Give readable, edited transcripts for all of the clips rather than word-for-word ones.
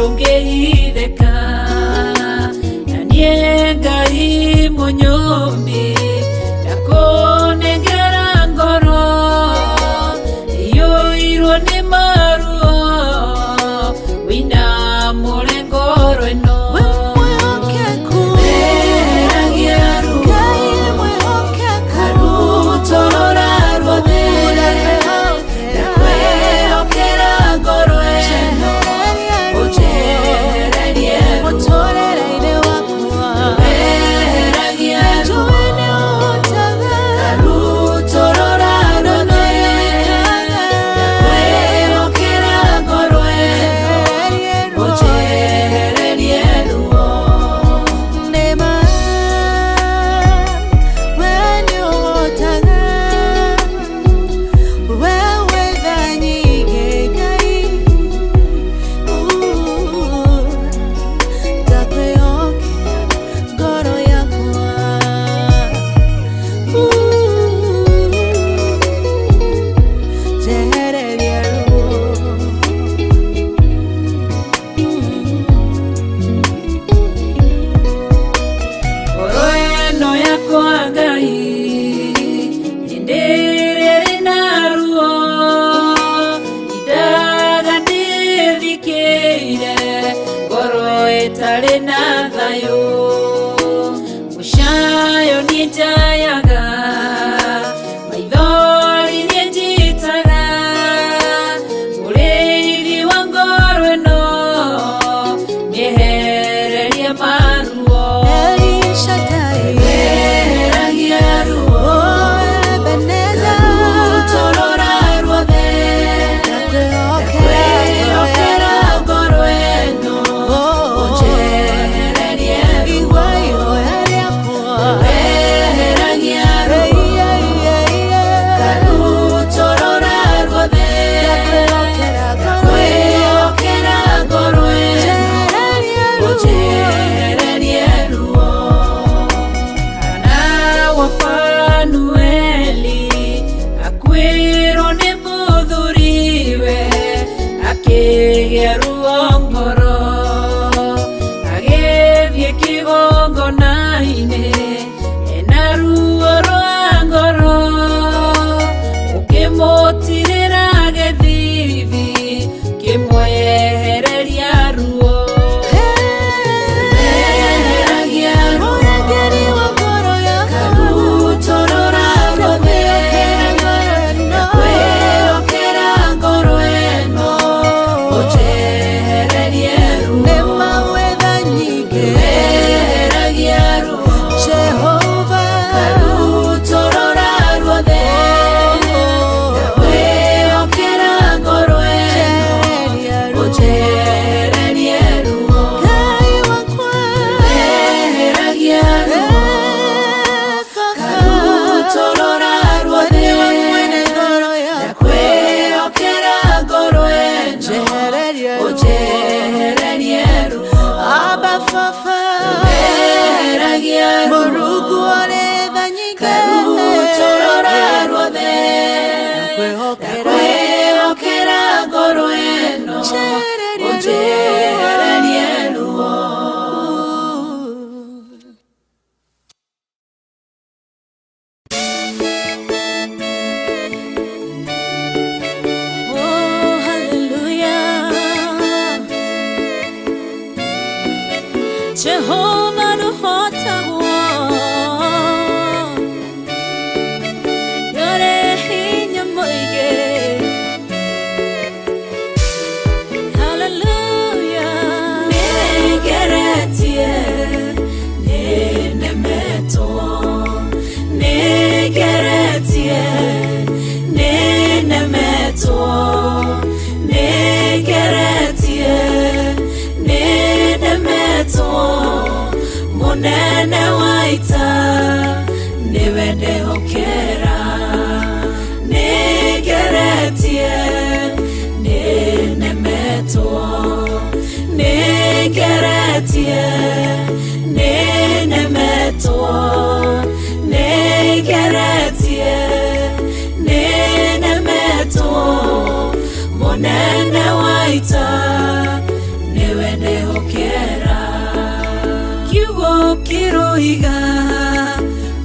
Rũngĩhithĩka na niĩ Ngai mũnyũmbi ndakũnengera ngoro iyũirwo nĩ maruo wĩna mũre ngoro ĩno. We mwĩhokeku. Weheragia ruo. Ngai mwĩhokeku. Karutũrũra ruothe. Ndakwĩhokera ngoro ĩno, ũnjehererie ruo. Mũtũrĩre-inĩ wakwa. Weheragia ruo. Njũĩ nĩ ũhotaga. Karutũrũra ruothe. Ndakwĩhokera ngoro ĩno, ũnjehererie ruo. Nĩma, we nĩũhotaga. We wĩ tha nyingĩ, Ngai. Ndakwĩhokera ngoro yakwa. Njehereria ruo. Ngoro ĩno yakwa Ngai hĩndĩ ĩrĩa ĩrĩ na ruo indaga ndĩthikĩire ngoro ĩtarĩ na thayũ mũcayo niĩ njayaga maithori niĩ njitaga mũrĩithi wa ngoro ĩno mĩehererie maruo. El Shaddai. Weheragia ruo. Oh, Ebenezer. Karutũrũra ruothe. Ndakwĩhokera ngoro ĩno, ũnjehererie ruo. Igua ihoya rĩakwa. Weheragia ruo. Karutũrũra ruothe. Ndakwĩhokera ngoro ĩno, ũnjehererie ruo. Hana wa Fanueli akuĩrwo nĩ mũthuriwe akĩgĩa ruo ngoro agĩthiĩ kĩgongona-inĩ ena ruo rwa ngoro ũkĩmũtirĩra gĩthithi kĩmwehereria ruo. Weheragia ruo. Karutũrũra ruothe. Ndakwĩhokera ngoro ĩno, ũnjehererie ruo. Weheragia ruo. Karutũrũra ruothe. Ndakwĩhokera ngoro ĩno, ũnjehererie ruo. Weheragia ruo. Karutũrũra ruothe. Ndakwĩhokera ngoro ĩno, ũnjehererie ruo. Abba Fafa. Weheragia ruo. Mũrungu ũrĩ tha nyingĩ. Karutũrũra ruothe. Ndakwĩhokera. Ndakwĩhokera ngoro ĩno, ũnjehererie ruo. Oh, hallelujah. Jehovah nũhotagwo. Nĩũrĩ hinya mũingĩ. Hallelujah. Nĩngeretie, nĩnemetwo. Nĩngeretie, nĩnemetwo. Nĩngeretie, nĩnemetwo. Mũnene wa ita nĩwe ndehokera. Nĩngeretie, nĩnemetwo. Nĩngeretie, nĩnemetwo. Nĩngeretie, nĩnemetwo. Mũnene wa ita nĩwe. Woiga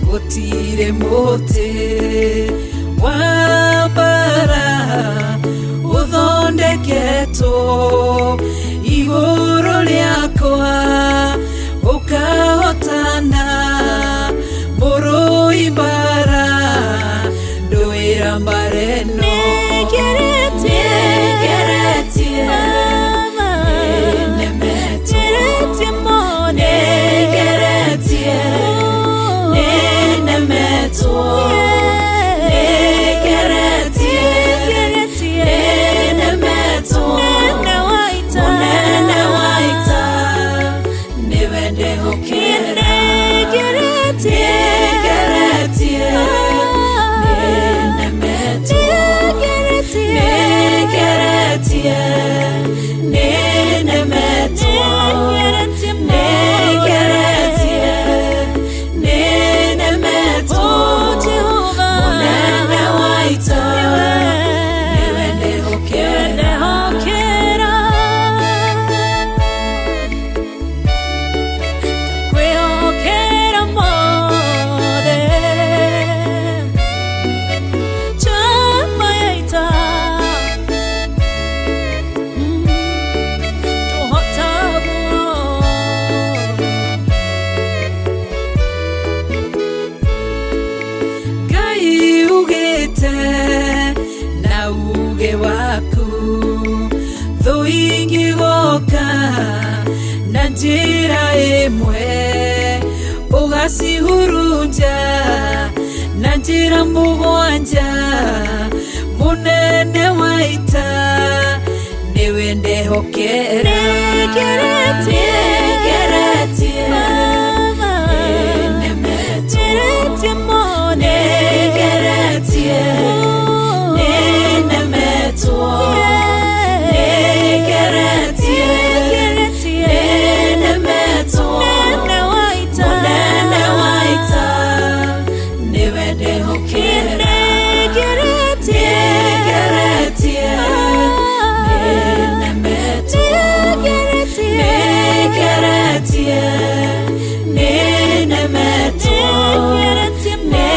gũtirĩ mũtĩ wa mbara ũthondeketwo igũrũ rĩakwa ũkahotana mũrũi mbara ndũĩra mbara ĩno. Nĩngeretie. Nĩngeretie. Mama. Nĩnemetwo. Ngeretie mũno. Nĩngeretie. Nĩnemetwo. Nĩngeretie. Nĩngeretie. Nĩnemetwo. Mũnene wa ita. Mũnene wa ita nĩwe ndĩhokera. Nĩngeretie. Nĩngeretie. Nĩnemetwo. Nĩngeretie. Nĩngeretie. Nĩnemetwo. Nĩngeretie mũno. Nĩngeretie. Nĩnemetwo. Oh, Jehovah. Mũnene wa ita nĩwe ndĩhokera. Ndehokera. Kwĩhokera mothe. Njamba ya ita. Tũhotagwo. Ngai ugĩte na uge waku thũ ingĩgoka na njĩra ĩmwe ũgacihurunja na njĩra mũgwanja. Mũnene wa ita nĩwe ndehokera. Nĩngeretie. Nĩngeretie. Mama. Nĩnemetwo. Ngeretie mũno. Nĩngeretie. Nĩnemetwo. Nĩngeretie. Nĩngeretie. Nĩnemetwo. Mũnene wa ita. Mũnene wa ita nĩwe ndĩhokera. Nĩngeretie. Nĩngeretie. Nĩnemetwo. Nĩngeretie. Nĩngeretie. Nĩnemetwo. Nĩngeretie mũno.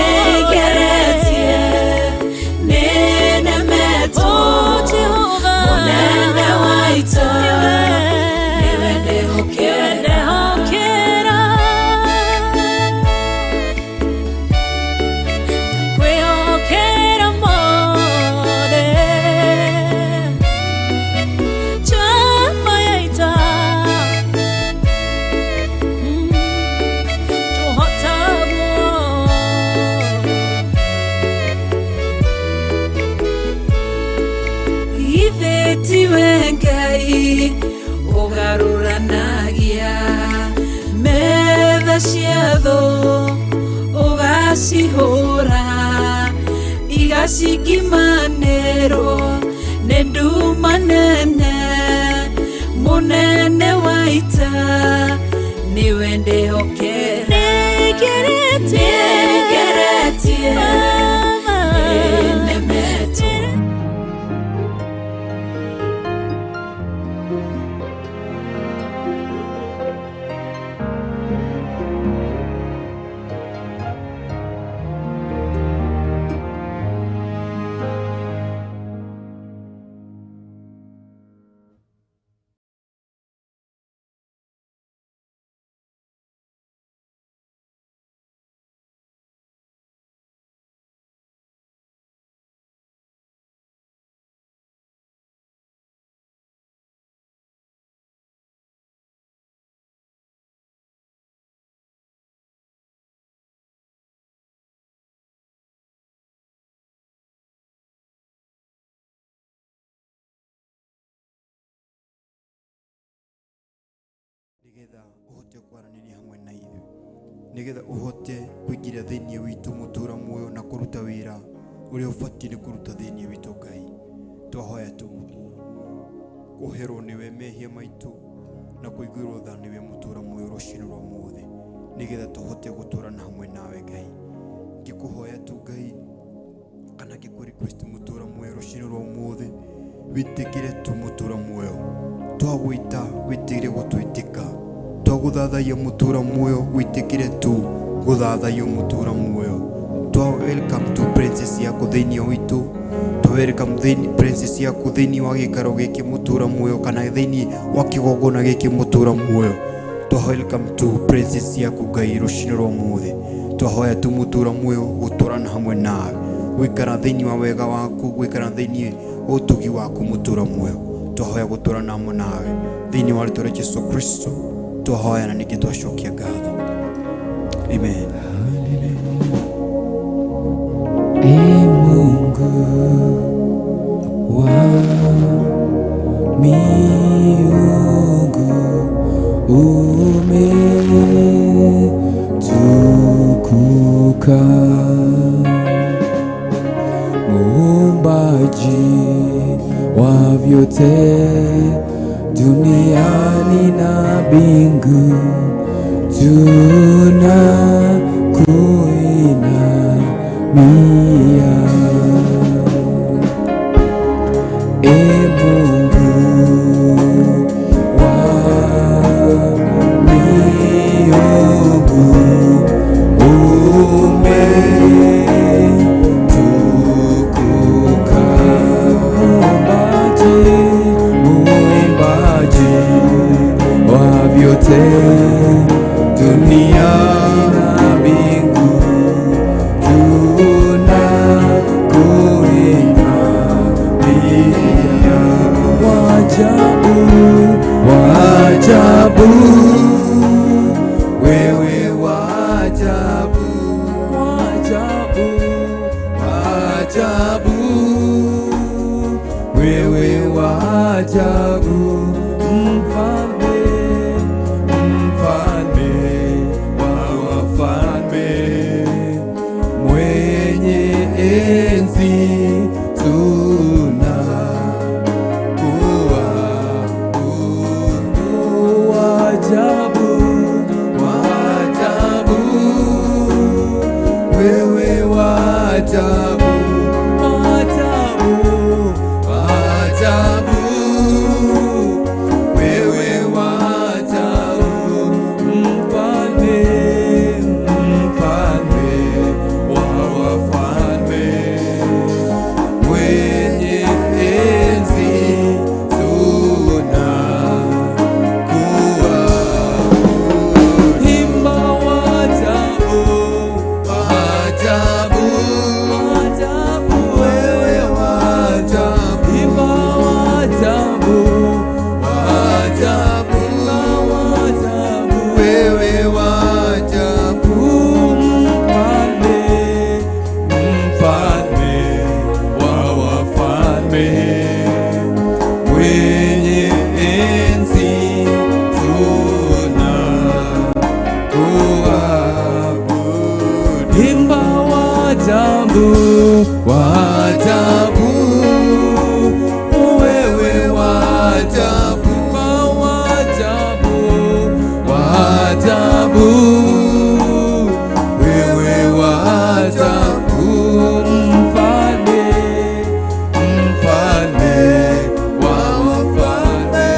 Nĩngeretie. Nĩnemetwo. Oh, Jehovah. Mũnene wa ita nĩwe ndĩhokera. Ndehokera. Kwĩhokera mothe. Njamba ya ita. Tũhotagwo. Githĩ tiwe Ngai ũgarũranagia metha cia thũ ũgacihũra igacingimanĩrwo nĩ nduma nene. Mũnene wa ita nĩwe ndĩhokera. Nĩngeretie. Nĩngeretie. Mama. Nĩnemetwo. Nigetha uhote kwaranĩria hamwe na ithuĩ, nigetha uhote kũingĩria thĩinĩ witũ mũtũra muoyo na kũruta wĩra ũrĩa ũbatiĩ nĩ kũruta thĩinĩ witũ. Ngai, twahoya tu kũherwo nĩwe mehia maitũ na kũiguĩrwo tha nĩwe mũtũra muoyo rũcinĩ rwa ũmũthĩ, nigetha tũhote gũtũrana hamwe nawe. Ngai, ngĩkũhoya tu Ngai, kana ngĩkũ request mũtũra muoyo rũcinĩ rwa ũmũthĩ, wĩtĩkĩre tu mũtũra muoyo twagwĩta, wĩtĩkĩre gũtwĩtĩka. Twagũthathaiya mũtũra muoyo, wĩtĩkĩre tu gũthathaiyo mũtũra muoyo. Twa welcome to princess yaku thĩinĩ witũ, twa welcome thĩinĩ princess yaku thĩinĩ wa gĩikaro gĩkĩ mũtũra muoyo, kana thĩinĩ wa kĩgongona gĩkĩ mũtũra muoyo. Twa welcome to princess yaku Ngai rũcinĩ rwa ũmũthĩ. Twahoya tu mũtũra muoyo gũtũrana hamwe nawe, gũikara thĩinĩ wa wega waku, gũikara thĩinĩ wa ũtugi waku mũtũra muoyo. Twahoya gũtũrana hamwe nawe thĩinĩ wa rĩtwa rĩa Jesu Kristo. Twahoya na ningĩ twacokia ngatho. Amen. E Mungu wa miungu, umetukuka, muumbaji wa vyote duniani na mbingu, tunakuinamia. E Mungu wa miungu, umetukuka, muumbaji, muumbaji wa vyote dunia na mbingu, tunakuinamia. Waajabu, waajabu, wewe waajabu, waajabu, waajabu, wewe waajabu, mfalme, mfalme wa wafalme, mwenye enzi, tunakuabudu. Waajabu, waajabu, wewe waajabu, waajabu, waajabu, wewe waajabu, mfalme, mfalme wa wafalme, mwenye enzi, tunakuabudu. Imba waajabu, waajabu, waajabu, wewe waajabu, imba waajabu, waajabu, imba waajabu, wewe waajabu, mfalme, mfalme wa wafalme, mwenye enzi, tunakuabudu. Imba waajabu, waajabu, wewe waajabu, waajabu, waajabu, wewe waajabu, mfalme, mfalme wa wafalme,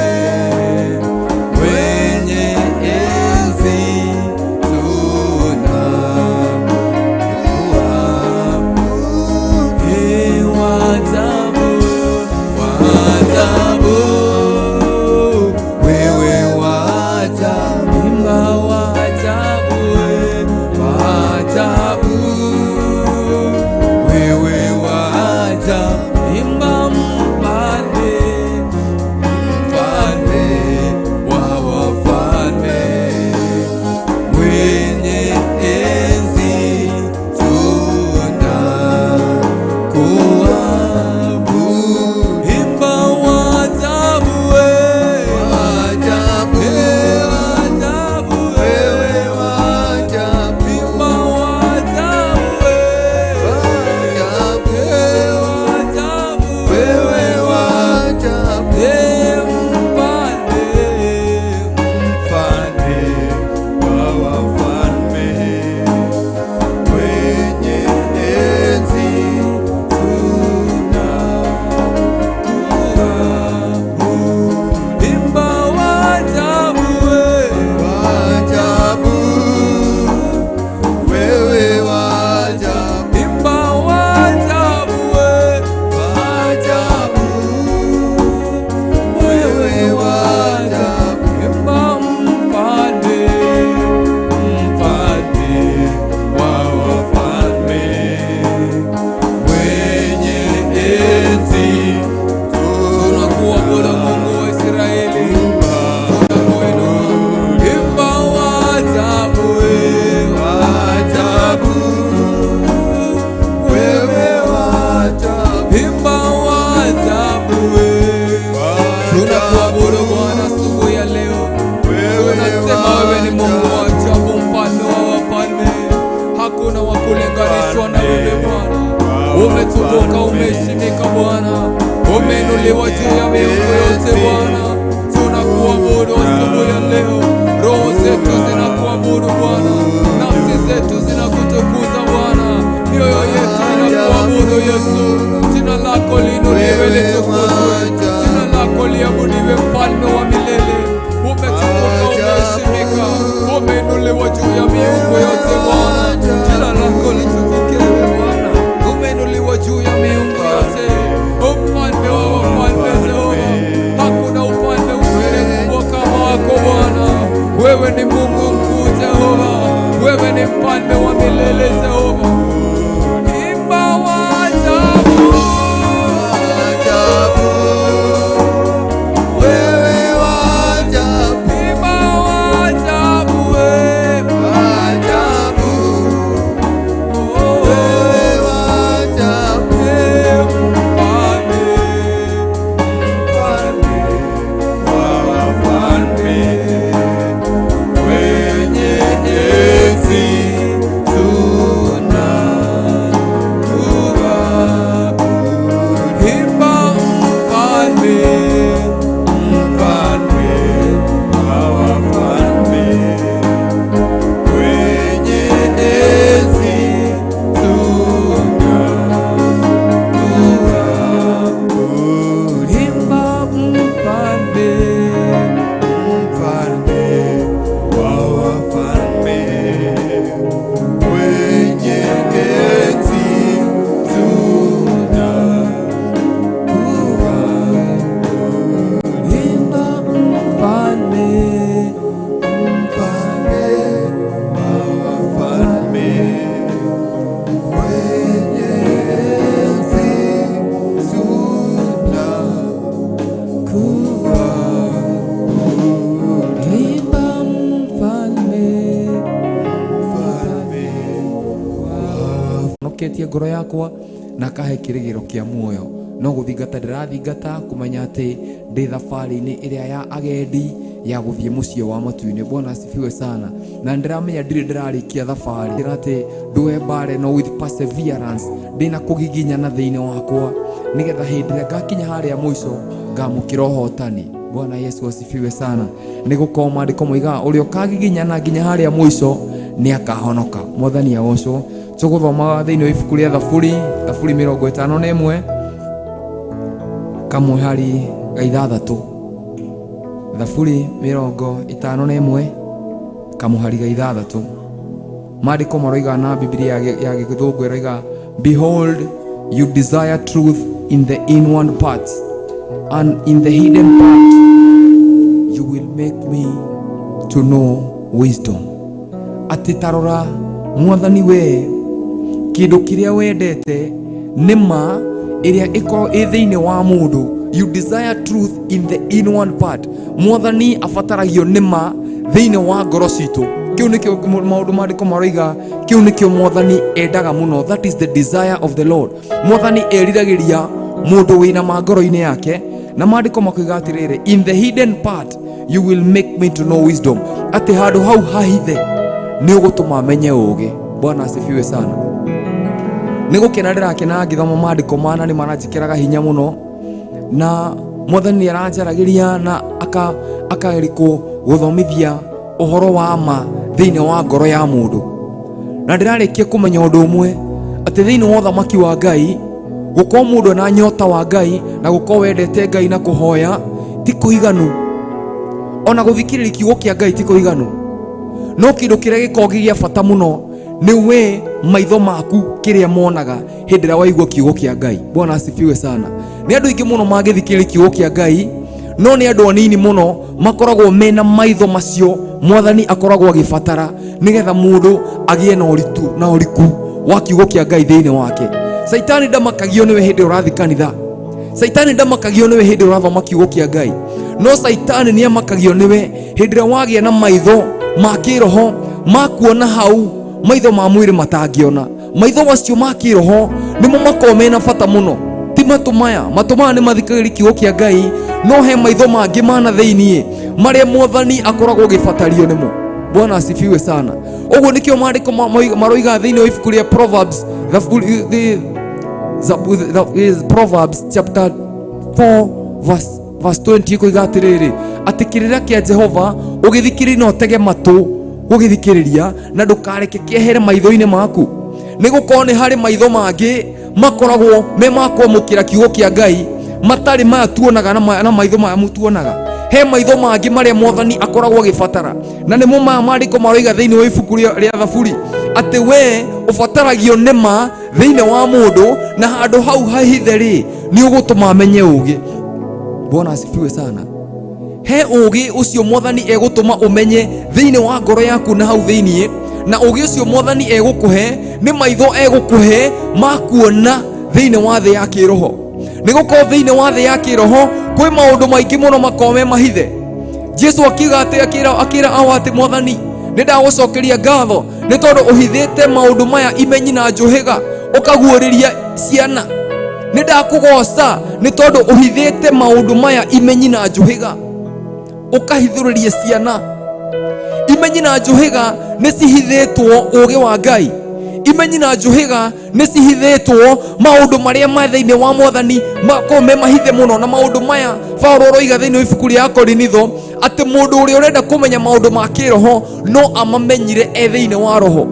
mwenye enzi, tunakuabudu. kulinganishwa na wewe Bwana. Umetukuka, umeheshimika Bwana, umeinuliwa juu ya miungu yote Bwana. Tunakuabudu asubuhi ya leo, roho zetu zinakuabudu Bwana, nafsi zetu zinakutukuza Bwana, mioyo yetu inakuabudu Yesu. Jina lako liinuliwe, litukuzwe, jina lako liabudiwe, mfalme wa milele. Umetukuka, umeheshimika, umeinuliwa juu ya miungu yote Bwana. Jina lako litukuke Bwana, umeinuliwa juu ya miungu yote, mfalme wa wafalme Jehova. Hakuna ufalme mwingine mkubwa kama wako Bwana. Wewe ni Mungu mkuu Jehova, wewe ni mfalme wa milele Jehova. Imba wa ajabu, Wewe wa ajabu, imba wa ajabu wewe. ajabu, Oh, wewe wa ajabu, eh, mfalme, mfalme wa wafalme, mwenye enzi tunakuabudu. Imba mfalme, Mfalme wa wafalme, mwenye enzi tunakuabudu. imba mfalme, Mfalme wa wafalme, mwenye enzi tunakuabudu. imba mfalme, Mfalme wa wafalme, mwenye enzi tunakuabudu. imba mfalme. Mfalme Honoketie ngoro yakwa na kahe kĩrĩgĩro kĩa muoyo. No gũthingata ndĩrathingata kũmenya atĩ ndĩ thabarĩ-inĩ ĩrĩa ya agendi ya gũthiĩ mũciĩ wa matu-inĩ. Bwana asifiwe sana. Na ndĩramenya ndirĩ ndĩrarĩkia thabarĩ, ndĩra atĩ ndũe mbare no with perseverance, ndĩna kũgiginyana thĩinĩ wakwa nĩgetha hĩndĩ ĩrĩa ngakinya harĩa mũico ngamũkĩra ũhotani. Bwana Yesu asifiwe sana. Nĩ gũkorwo maandĩko moigaga ũrĩa ũkagiginyana nginya harĩa mũico nĩ akahonoka. Mwathani agocwo. Tũgũthoma thĩinĩ wa ibuku rĩa Thaburi, Thaburi 51 kamũhari ga 6. Thaburi 51 kamũhari ga 6. Maandĩko maroiga na Biblia ya Gĩthũngũ ĩroiga, behold you desire truth in the inward parts, and in the hidden part you will make me to know wisdom. Atĩ tarora Mwathani, we kĩndũ kĩrĩa wendete nĩ ma ĩrĩa ĩkorwo ĩ thĩinĩ wa mũndũ. You desire truth in the inward part. Mwathani abataragio nĩ ma thĩinĩ wa ngoro citũ. Kĩu nĩkĩo maũndũ maandĩko maroiga, kĩu nĩkĩo Mwathani endaga mũno. That is the desire of the Lord. Mwathani eriragĩria mũndũ wĩna ma ngoro-inĩ yake, na maandĩko makoiga atĩrĩrĩ, in the hidden part you will make me to know wisdom. Atĩ handũ hau hahithe nĩ ũgũtũma menye ũũgĩ. Bwana asifiwe sana. Nĩ gũkena ndĩrakena ngĩthoma maandĩko mana, nĩ maranjĩkĩraga hinya mũno, na Mwathani nĩ aranjaragĩria na akageria gũthomithia ũhoro wa ma thĩinĩ wa ngoro ya mũndũ. Na ndĩrarĩkia kũmenya ũndũ ũmwe, atĩ thĩinĩ wa ũthamaki wa Ngai, gũkorwo mũndũ ena nyota wa Ngai na gũkorwo wendete Ngai na kũhoya ti kũiganu, ona gũthikĩrĩria kiugo kĩa Ngai ti kũiganu. No kĩndũ kĩrĩa gĩkoragwo gĩ gĩa bata mũno nĩ we maitho maku kĩrĩa monaga hĩndĩ ĩrĩa waigua kiugo kĩa Ngai. Bwana asifiwe sana. Nĩ andũ aingĩ mũno mangĩthikĩrĩria kiugo kĩa Ngai, no nĩ andũ anini mũno makoragwo mena maitho macio Mwathani akoragwo agĩbatara nĩgetha mũndũ agĩe na ũritu na ũriku wa kiugo kĩa Ngai thĩinĩ wake. Caitani ndamakagio nĩwe hĩndĩ ũrathiĩ kanitha. Caitani ndamakagio nĩwe hĩndĩ ũrathoma kiugo kĩa Ngai. No caitani nĩ amakagio nĩwe hĩndĩ ĩrĩa wagĩa na maitho ma kĩroho ma kuona hau maitho ma mwĩrĩ matangĩona. Maitho macio ma kĩroho nĩmo makoragwo mena bata mũno, ti matũ maya. Matũ maya nĩ mathikagĩrĩria kiugo kĩa Ngai, no he maitho mangĩ mana thĩiniĩ marĩa Mwathani akoragwo agĩbatario nĩmo. Bwana asifiwe sana. Ũguo nĩkĩo maandĩko maroiga thĩinĩ wa ibuku rĩa Proverbs, Proverbs chapter 4 verse 20 ĩkoiga atĩrĩrĩ, atĩ kĩrĩra kĩa Jehova ũgĩthikĩrĩria na ũtege matũ gũgĩthikĩrĩria, na ndũkareke kĩehere maitho-inĩ maku, nĩ gũkorwo nĩ harĩ maitho mangĩ makoragwo me ma kwamũkĩra kiugo kĩa Ngai matarĩ maya tuonaga na maitho maya mutuonaga. He maitho mangĩ marĩa Mwathani akoragwo agĩbatara, na nĩmo maya maandĩko maroiga thĩinĩ wa ibuku rĩa Thaburi, atĩ we ũbataragio nĩ ma thĩinĩ wa mũndũ, na handũ hau hahithe rĩ nĩ ũgũtũma amenye ũũgĩ. Bwana asifiwe sana. He ũũgĩ ũcio Mwathani egũtũma ũmenye thĩinĩ wa ngoro yaku na hau thĩinĩ, na ũũgĩ ũcio Mwathani egũkũhe nĩ maitho egũkũhe ma kuona thĩinĩ wa thĩ ya kĩroho. Nĩ gũkorwo thĩinĩ wa thĩ ya kĩroho kwĩ maũndũ maingĩ mũno makoragwo me mahithe. Jesu akiuga atĩ, akĩra awa atĩ, Mwathani nĩ ndagũcokeria ngatho nĩ tondũ ũhithĩte maũndũ maya imenyi na njũhĩga ũkaguũrĩria ciana. Nĩ ndakũgoca nĩ tondũ ũhithĩte maũndũ maya imenyi na njũhĩga ũkahithũrĩria ciana. Imenyi na njũhĩga nĩ cihithĩtwo ũũgĩ wa Ngai. Imenyi na njũhĩga nĩ cihithĩtwo maũndũ marĩa ma thĩinĩ wa Mwathani makorwo me mahithe mũno. Na maũndũ maya Paulo aroiga thĩinĩ wa ibuku rĩa Korinitho atĩ mũndũ ũrĩa ũrenda kũmenya maũndũ ma kĩroho no amamenyire e thĩinĩ wa roho,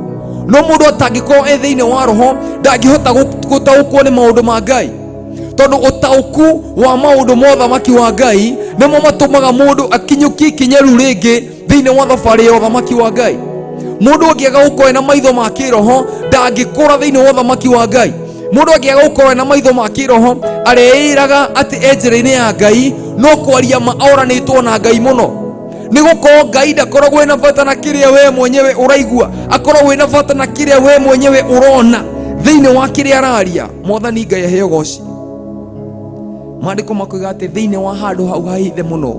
no mũndũ atangĩkorwo e thĩinĩ wa roho ndangĩhota gũtaũkwo nĩ maũndũ ma Ngai, tondũ ũtaũku wa maũndũ ma ũthamaki wa Ngai nĩmo matũmaga mũndũ akinyũkie ikinya rĩu rĩngĩ thĩinĩ wa thabarĩ ya ũthamaki wa Ngai. Mũndũ angĩaga gũkorwo ena maitho ma kĩroho ndangĩkũra thĩinĩ wa ũthamaki wa Ngai. Mũndũ angĩaga gũkorwo ena maitho ma kĩroho areĩraga atĩ e njĩra-inĩ ya Ngai, no kwaria ma oranĩtwo na Ngai mũno, nĩ gũkorwo Ngai ndakoragwo ena bata na kĩrĩa we mwenyewe ũraigua, akoragwo ena bata na kĩrĩa we mwenyewe ũrona thĩinĩ wa kĩrĩa araria. Mwathani Ngai aheo goci. Maandĩko makoiga atĩ thĩinĩ wa handũ hau hahithe mũno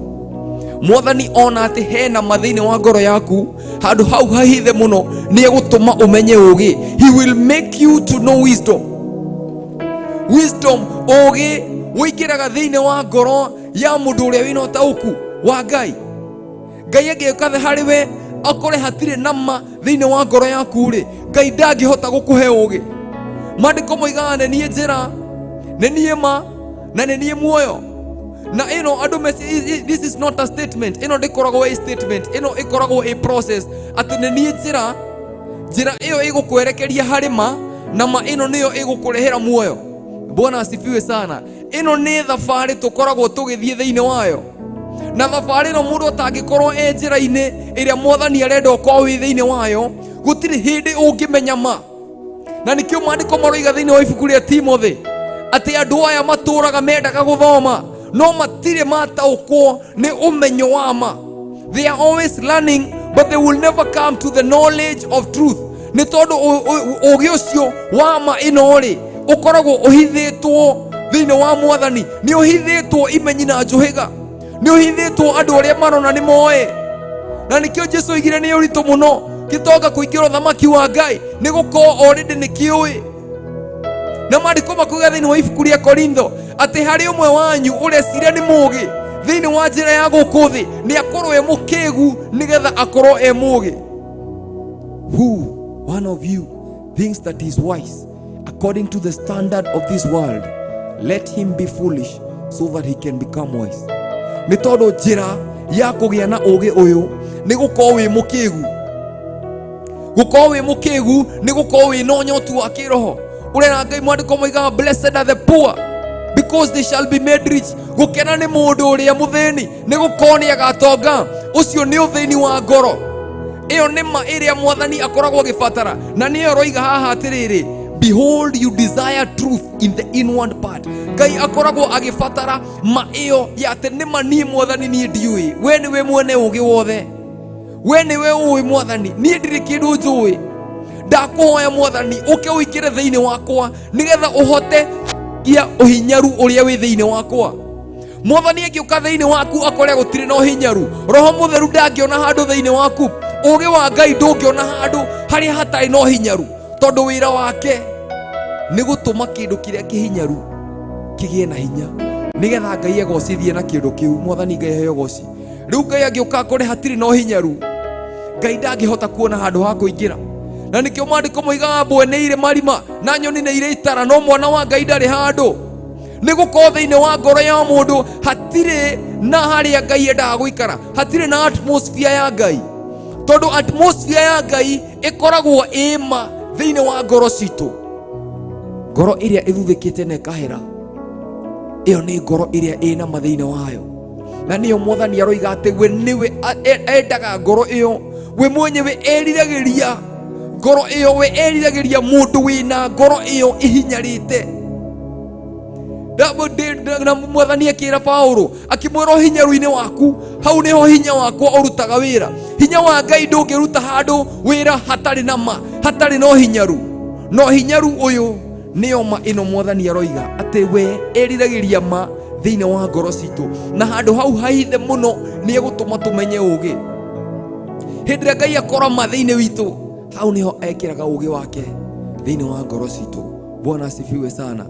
Mwathani ona atĩ hena ma thĩinĩ wa ngoro yaku, handũ hau hahithe mũno nĩ egũtũma ũmenye ũũgĩ. He will make you to know wisdom. Wisdom, ũũgĩ ũingĩraga thĩinĩ wa ngoro ya mũndũ ũrĩa wĩna ũtaũku wa Ngai. Ngai angĩũka harĩ we akore hatirĩ na ma thĩinĩ wa ngoro yaku rĩ, Ngai ndangĩhota gũkũhe ũũgĩ. Maandĩko moigaga nĩ niĩ njĩra, nĩ niĩ ma, na nĩ niĩ muoyo. Na ĩno andũ this is not a statement, ĩno ndĩkoragwo ĩ statement, ĩno ĩkoragwo ĩ process, atĩ nĩ niĩ njĩra, njĩra ĩyo ĩgũkwerekeria harĩ ma, na ma ĩno nĩyo ĩgũkũrehera muoyo. Bwana asifiwe sana. Ĩno nĩ thabarĩ tũkoragwo tũgĩthiĩ thĩinĩ wayo, na thabarĩ ĩno mũndũ atangĩkorwo e njĩra-inĩ ĩrĩa Mwathani arenda ũkorwo wĩ thĩinĩ wayo, gũtirĩ hĩndĩ ũngĩmenya ma. Na nĩkĩo maandĩko maroiga thĩinĩ wa ibuku rĩa Timothy atĩ andũ aya matũraga mendaga gũthoma no matirĩ mataũkwo nĩ ũmenyo wa ma. They are always learning but they will never come to the knowledge of truth. Nĩ tondũ ũũgĩ ũcio wa ma ĩno rĩ ũkoragwo ũhithĩtwo thĩinĩ wa Mwathani, nĩ ũhithĩtwo imenyi na njũhĩga, nĩ ũhithĩtwo andũ arĩa marona nĩ moĩ. Na nĩkĩo Jesu oigire nĩ ũritũ mũno gĩtonga kũingĩra ũthamaki wa Ngai, nĩ gũkorwo already nĩ kĩũĩ. Na maandĩko makuga thĩinĩ wa ibuku rĩa Korintho atĩ harĩ ũmwe wanyu ũreciria nĩ mũũgĩ thĩinĩ wa njĩra ya gũkũ thĩ, nĩ akorwo e mũkĩgu nĩgetha akorwo e mũũgĩ. Who one of you thinks that he is wise according to the standard of this world, let him be foolish so that he can become wise. Nĩ tondũ njĩra ya kũgĩa na ũũgĩ ũyũ nĩ gũkorwo wĩ mũkĩgu. Gũkorwo wĩ mũkĩgu nĩ gũkorwo wĩ na ũnyotu wa kĩroho. Ũrera Ngai, mwandĩko moigaga blessed are the poor because they shall be made rich. Gũkena nĩ mũndũ ũrĩa mũthĩni nĩ gũkorwo nĩ agatonga. Ũcio nĩ ũthĩni wa ngoro. Ĩyo nĩ ma ĩrĩa Mwathani akoragwo agĩbatara, na nĩyo aroiga haha atĩrĩrĩ, behold you desire truth in the inward part. Ngai akoragwo agĩbatara ma ĩyo ya atĩ nĩ ma niĩ Mwathani niĩ ndiũĩ, we nĩwe mwene ũũgĩ wothe, we nĩwe ũĩ Mwathani, niĩ ndirĩ kĩndũ njũĩ. Ndakũhoya Mwathani ũke ũingĩre thĩinĩ wakwa nĩgetha ũhote kia ũhinyaru ũrĩa wĩ thĩinĩ wakwa. Mwathani angĩũka thĩinĩ waku akore gũtirĩ na ũhinyaru, Roho Mũtheru ndangĩona handũ thĩinĩ waku, ũũgĩ wa Ngai ndũngĩona handũ harĩa hatarĩ na ũhinyaru, tondũ wĩra wake nĩ gũtũma kĩndũ kĩrĩa kĩhinyaru kĩgĩe na hinya, nĩgetha Ngai egocithie na kĩndũ kĩu. Mwathani Ngai aheo goci. Rĩu Ngai angĩũka akore hatirĩ na ũhinyaru, Ngai ndangĩhota kuona handũ ha kũingĩra. Na nĩkĩo maandĩko moigaga mbwe nĩ irĩ marima na nyoni nĩ irĩ itara, no mwana wa Ngai ndarĩ handũ. Nĩ gũkorwo thĩinĩ wa ngoro ya mũndũ hatirĩ na harĩa Ngai endaga gũikara, hatirĩ na atmosphere ya Ngai, tondũ atmosphere ya Ngai ĩkoragwo ĩma thĩinĩ wa ngoro citũ. Ngoro ĩrĩa ĩthuthĩkĩte na ĩkahera, ĩyo nĩ ngoro ĩrĩa ĩna ma thĩinĩ wayo, na nĩyo mwathani aroiga atĩ we nĩwe endaga ngoro ĩyo, we mwenyewe eriragĩria ngoro ĩyo, we eriragĩria mũndũ wĩna ngoro ĩyo ĩhinyarĩte. Na mwathani akĩra Paulo akĩmwĩra ũhinyaru-inĩ waku hau nĩho hinya wakwa ũrutaga wĩra. Hinya wa Ngai ndũngĩruta handũ wĩra hatarĩ na ma, hatarĩ na ũhinyaru. Na ũhinyaru ũyũ nĩyo ma ĩno mwathani aroiga atĩ we eriragĩria ma thĩinĩ wa ngoro citũ, na handũ hau hahithe mũno nĩ egũtũma tũmenye ũũgĩ. Hĩndĩ ĩrĩa Ngai akora ma thĩinĩ witũ, hau nĩho ekĩraga ũũgĩ wake thĩinĩ wa ngoro citũ. Bwana asifiwe sana.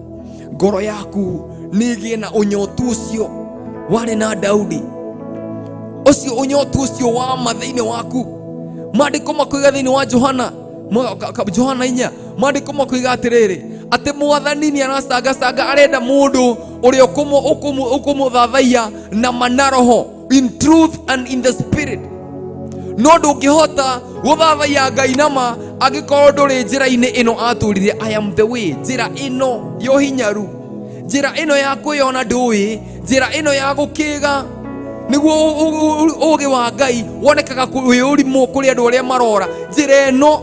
Ngoro yaku nĩ ĩgĩe na ũnyotu ũcio warĩ na Daudi, ũcio ũnyotu ũcio wa ma thĩinĩ waku. Maandĩko makoiga thĩinĩ wa Johana Johana 4, maandĩko makoiga atĩrĩrĩ, atĩ mwathani nĩ aracangacanga, arenda mũndũ ũrĩa ũkũmũthathaiya na ma na roho, in truth and in the spirit. No ndũngĩhota gũthathaiya Ngai na ma angĩkorwo ndũrĩ njĩra-inĩ ĩno atũrire, I am the way, njĩra ĩno ya ũhinyaru, njĩra ĩno ya kwĩyona ndũĩ, njĩra ĩno ya gũkĩga, nĩguo ũũgĩ wa Ngai wonekaga wĩ ũrimũ kũrĩ andũ arĩa marora, njĩra ĩno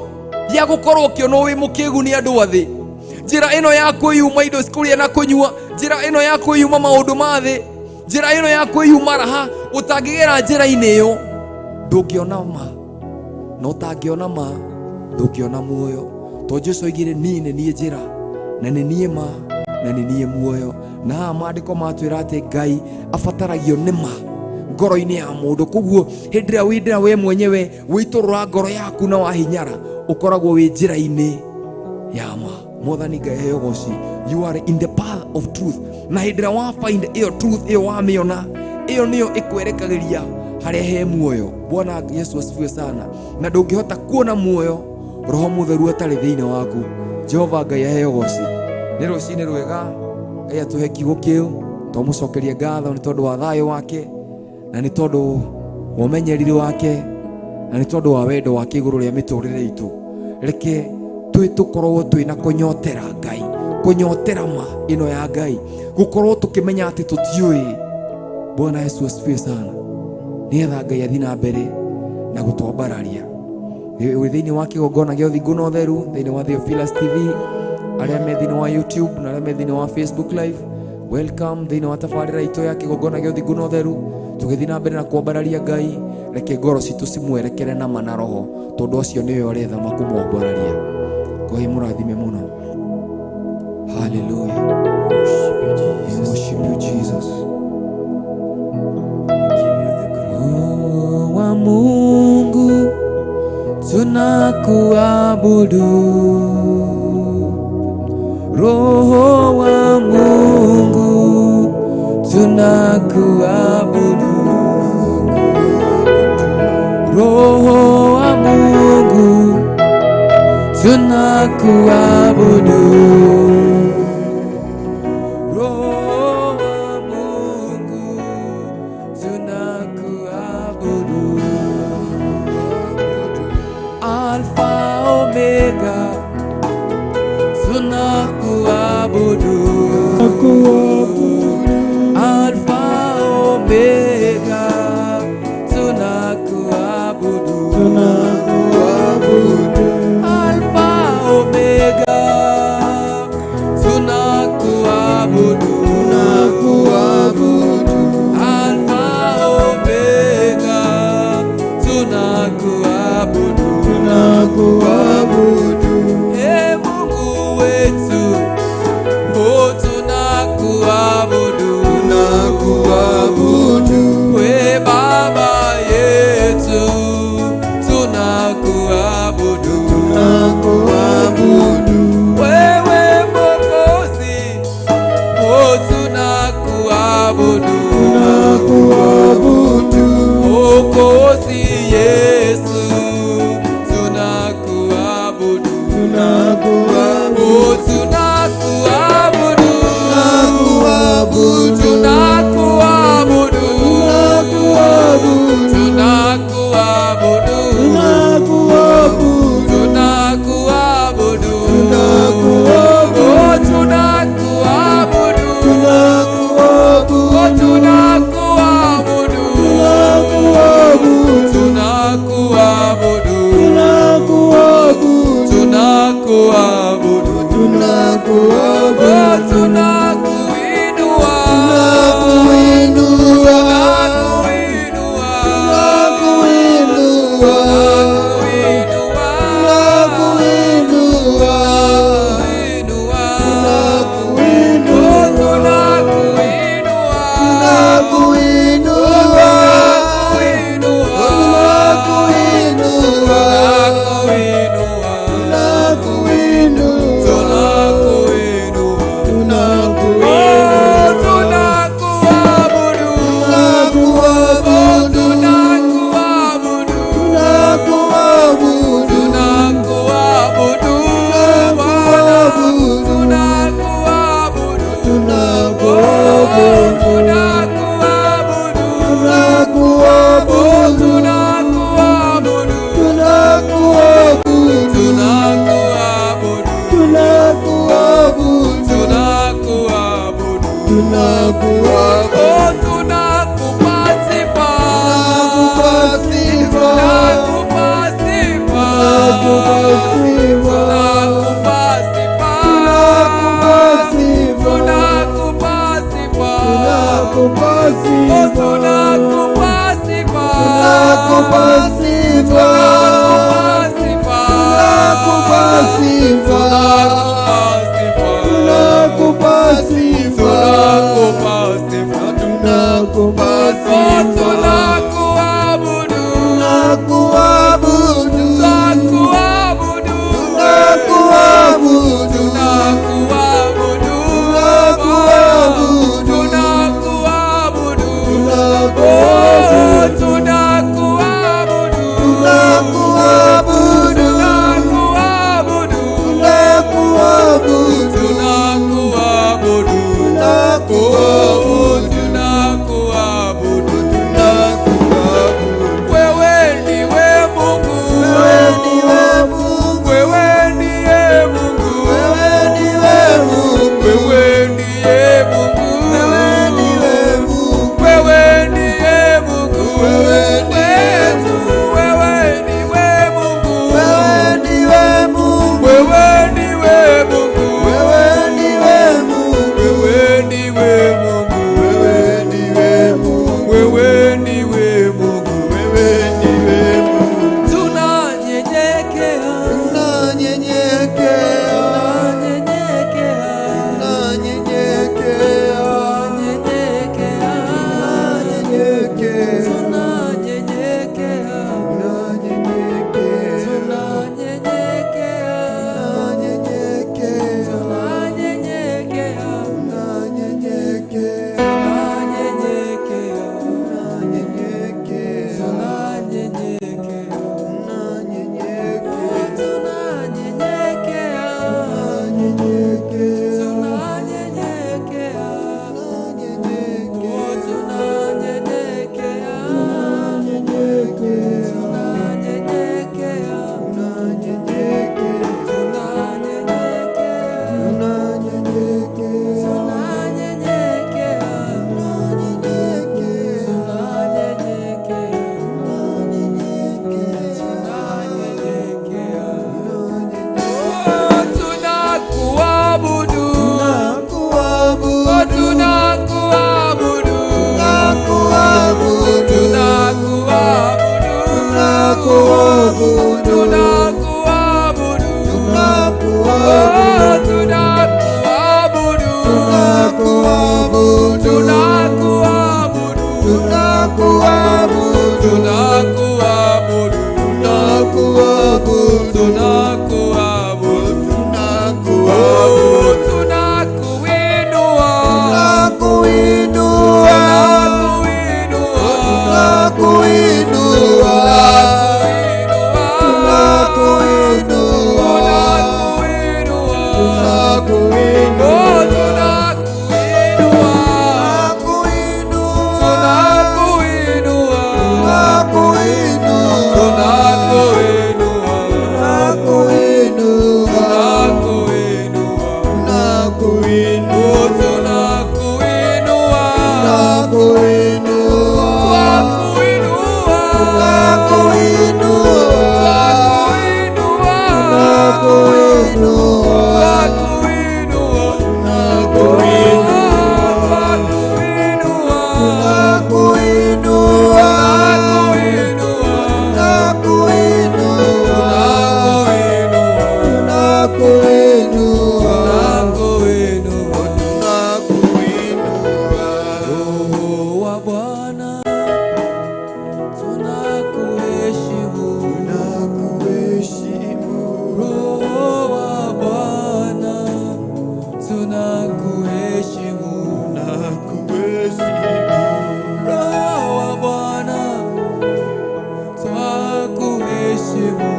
ya gũkorwo ũkĩonwo wĩ mũkĩgu nĩ andũ a thĩ, njĩra ĩno ya kwĩyuma indo kũrĩa na kũnyua, njĩra ĩno ya kwĩyuma maũndũ ma thĩ, njĩra ĩno ya kwĩyuma raha. Ũtangĩgera njĩra-inĩ ĩyo ndũngĩona ma, na ũtangĩona ma ndũngĩona muoyo, tondũ Jesu oigire niĩ nĩ niĩ njĩra na nĩ niĩ ma na nĩ niĩ muoyo. Na haha maandĩko matwĩra atĩ Ngai abataragio nĩ ma ngoro-inĩ ya mũndũ. Koguo hĩndĩ ĩrĩa wĩndĩra we mwenyewe wĩitũrũra ngoro yaku na wahinyara, ũkoragwo wĩ njĩra-inĩ ya ma. Mwathani Ngai aheo ũgoci. You are in the path of truth, na hĩndĩ ĩrĩa wa find ĩyo truth ĩyo wamĩona, ĩyo nĩyo ĩkwerekagĩria harĩa he muoyo. Bwana Yesu asifiwe sana. Na ndũngĩhota kuona muoyo Roho Mũtheru atarĩ thĩinĩ waku. Jehova Ngai aheo ũgoci. Nĩ rũcinĩ rwega, Ngai atũhe kiugo kĩu, twamũcokeria ngatho nĩ tondũ wa thayũ wake, na nĩ tondũ wa ũmenyereri wake, na nĩ tondũ wa wendo wake igũrũ rĩa mĩtũrĩre itũ. Reke twĩ tũkorwo twĩna kũnyotera Ngai, kũnyotera ma ĩno ya Ngai, gũkorwo tũkĩmenya atĩ tũtiũĩ. Bwana Yesu asifiwe sana. Nĩgetha Ngai athiĩ na mbere na gũtwambararia. Wĩ thĩinĩ wa kĩgongona gĩa ũthingu na ũtheru, thĩinĩ wa Theophilus TV, arĩa me thĩinĩ wa YouTube na arĩa me thĩinĩ wa Facebook Live, welcome thĩinĩ wa tabarĩra itũ ya kĩgongona gĩa ũthingu na ũtheru. Tũgĩthiĩ na mbere na kwambararia Ngai, reke ngoro citũ cimwerekere na ma na roho, tondũ acio nĩwe ũretha makũmwambararia. Ngai mũrathime mũno. Hallelujah. We worship you, Jesus. Roho wa Mungu tunakuabudu, Roho wa Mungu tunakuabudu, Roho wa Mungu tunakuabudu, Roho wa Mungu tunakuabudu, Alfa Omega tunakuabudu, Alfa Omega tunakuabudu, Alfa Omega tunakuabudu, Alfa Omega tunakuabudu, Ee Mungu wetu, oh tunakuabudu, we Baba yetu tunakuabudu, wewe Mwokozi, oh tunakuabudu, Mwokozi Yesu. Tunakuinua. Tunakuinua, tunakuinua, Tunakuheshimu, Roho wa Bwana, twakuheshimu,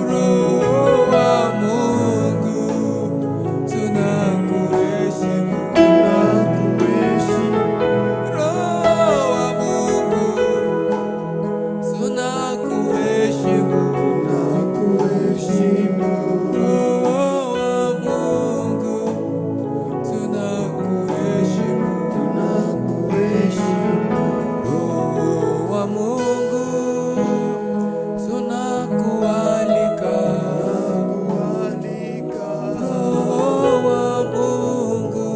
Roho wa Mungu, tunakuheshimu, Roho wa Mungu, tunakuheshimu, Roho wa Mungu, tunakuheshimu, Roho wa Mungu, tunakualika, Roho wa Mungu,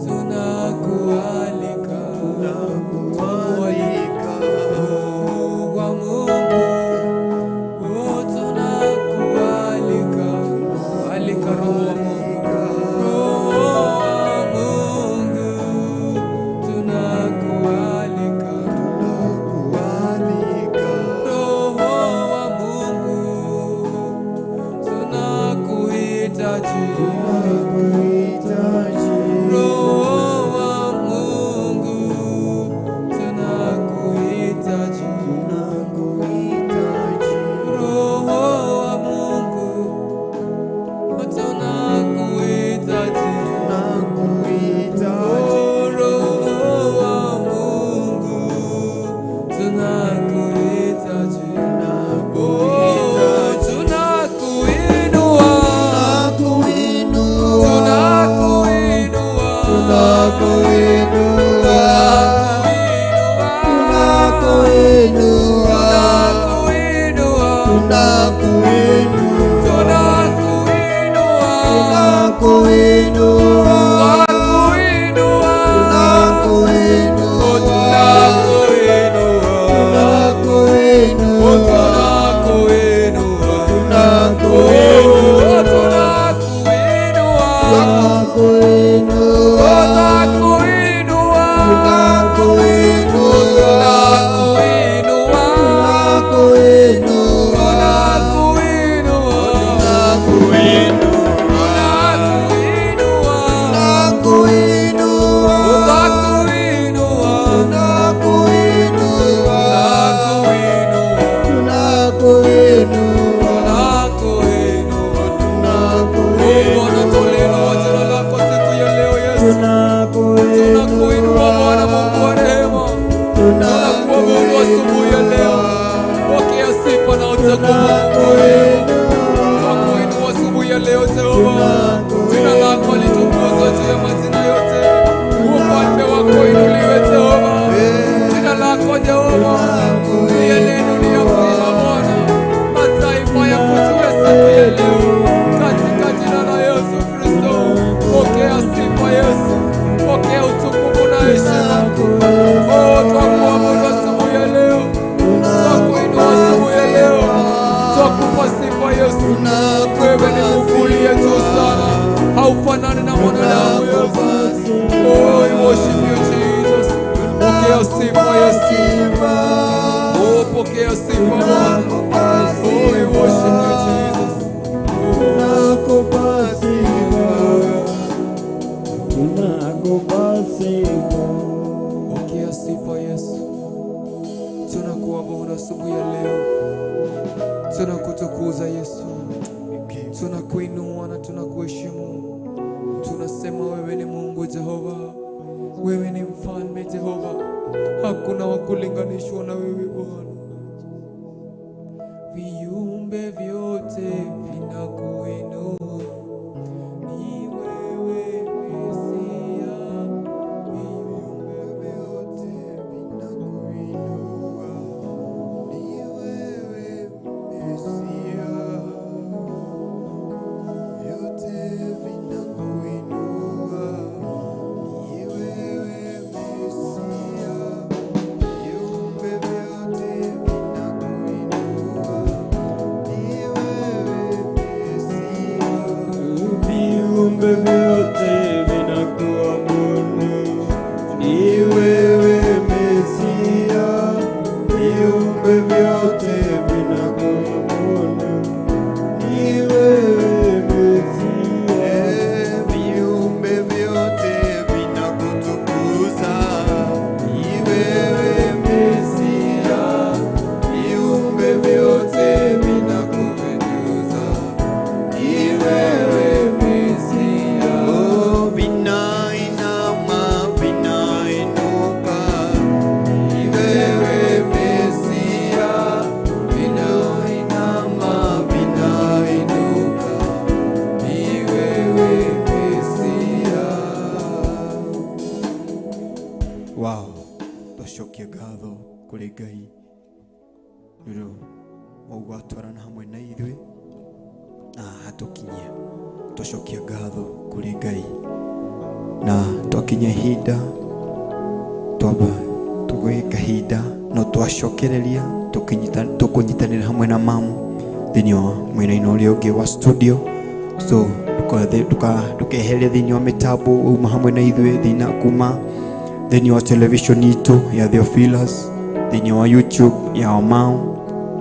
tunakualika, Roho wa Mungu, oh, tunakualika, alika Roho wa Mungu, Roho wa Mungu, tunakualika, Roho wa Mungu, tunakuhitaji, Roho wa Mungu, tunakuhitaji, Roho wa Mungu, tunakuhitaji, Oh, Roho wa Mungu, tunakuhitaji, Oh, tunakuinua, tunakuinua, tunakuinua, tunakuinua, Bwana, tuliinua jina lako siku ya leo Yesu. Tunakuinua Bwana Mungu wa rehema, tunakuabudu asubuhi ya leo. Pokea sifa na utukufu Mungu wa rehema. Tunakuinua asubuhi ya leo Jehova, jina lako litukuzwe juu ya majina yote. Ufalme wako inuliwe Jehova, jina lako Jehova ndiye neno ni ya uzima Bwana. Mataifa yakujue siku ya leo katika jina la Yesu Kristo. Pokea sifa Yesu, pokea utukufu na heshima. Oh, twakuabudu asubuhi ya leo, twakuinua asubuhi ya leo, twakupa sifa Yesu. Wewe ni Mungu uliye juu sana, haufanani na mwanadamu Yesu. Oh, I worship you Jesus. Pokea sifa Yesu. Oh, pokea sifa Bwana. Oh, we worship you Jesus. Tunakupa sifa, tunakupa sifa. Pokea sifa Yesu. Tunakuabudu asubuhi ya leo, tunakutukuza Yesu, tunakuinua na tunakuheshimu. Tunasema wewe ni Mungu Jehova, wewe ni mfalme Jehova, hakuna wa kulinganishwa na wewe Bwana. Viumbe vyote vinakuinua, ni wewe Mesia. Viumbe Vyote vinakuinua, ni wewe Mesia. Vyote vinakuinua, ni wewe Mesia. Viumbe vyote vinakuinua, ni wewe Mesia. Viumbe vyote vinakuabudu, ni wewe Mesia. Viumbe vyote vinakuabudu, ni wewe Mesia. Kũrĩ Ngai nĩ ũndũ wa ũguo atwarana hamwe na ithuĩ na hatũkinyia. Twacokia ngatho kũrĩ Ngai na twakinya ihinda twamba tũgĩe kahinda no twacokereria tũkũnyitanĩra hamwe na mamu thĩinĩ wa mwena-inĩ ũrĩa ũngĩ wa studio. So ndũkeherie thĩinĩ wa mĩtambo, uma hamwe na ithuĩ thĩinĩ kuma thĩinĩ wa television itũ ya Theophilus, thĩinĩ wa YouTube ya Wamau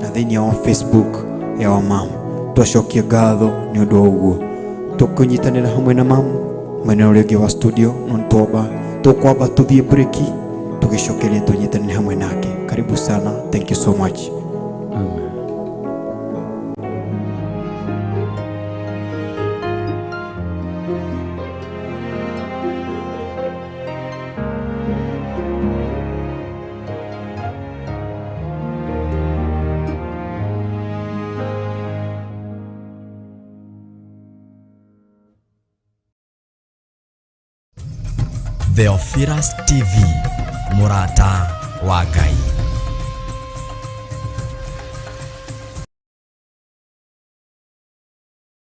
na thĩinĩ wa Facebook ya Wamau. Twacokia ngatho nĩ ũndũ wa ũguo tũkũnyitanĩra hamwe na mamu mwena ũrĩa ũngĩ wa studio, no twamba tũkwamba tũthiĩ break, tũgĩcokeria tũnyitanĩre hamwe nake. Karibu sana, thank you so much. Amen. Theophilus TV, mũrata wa Ngai.